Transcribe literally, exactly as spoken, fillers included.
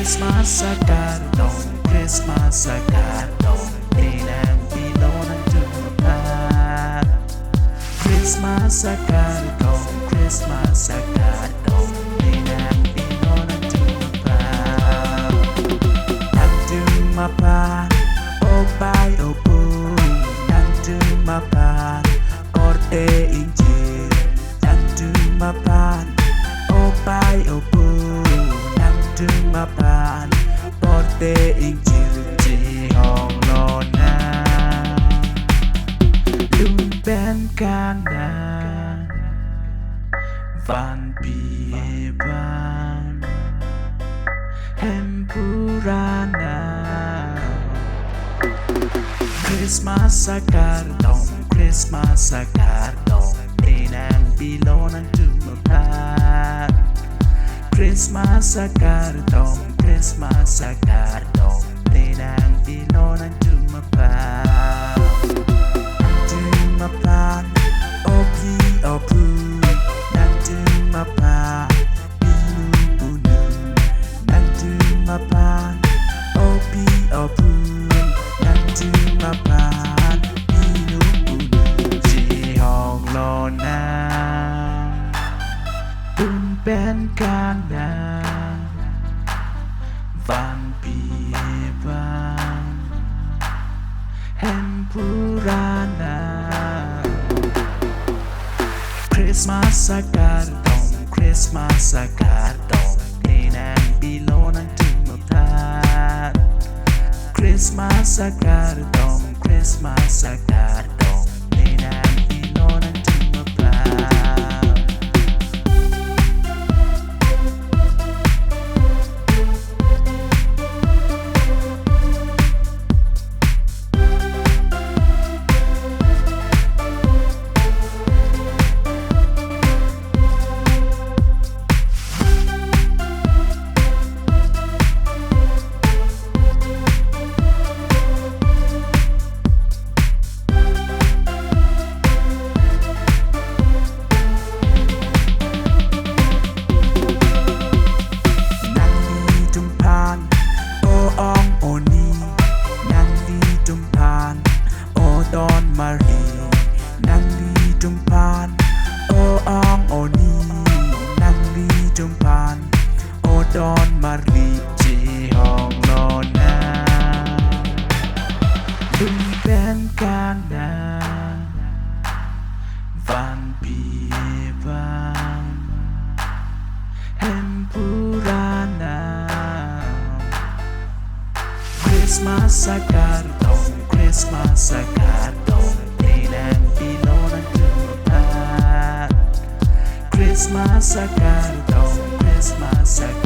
Christmas akardom, Christmas akardom, ne nangpilo nangtum aphan. Christmas akardom, Christmas akardom, ne nangpilo nangtum aphan. Nangtum aphan, o pai o pui, nangtum aphan, korte ingjir, nangtum aphan, o pai o pui, nangtum aphan, korte ingjir, chehong lonang. Lun pen kanang, vanpi evan, hem pura nang. Christmas akardom, Christmas akardom, ne nangpilo nangtum aphan. Christmas akardom, Christmas akardom, ne nangpilo nangtum aphan. Nangtum aphan, o phi o phu, nangtum aphan, pinu punu, nangtum aphan, o phi o phu, nangtum aphan, pinu punu, chehong lonang. Lun pen kanang, vanpi evan, hem pura nang. Christmas akardom, Christmas akardom, ne nangpilo nangtum aphan. Christmas akardom, Christmas akardom, ne nangpilo nangtum aphan. Nanglitum aphan, o ong o ni, nanglitum aphan, o don marli, nanglitum aphan, o ong o ni, nanglitum aphan, o don marli, chehong lonang. Lun pen kanang, vanpi evan, hem pura nang. Christmas akardom, Christmas akardom, ne nangpilo nangtum aphan. Christmas akardom, Christmas akardom,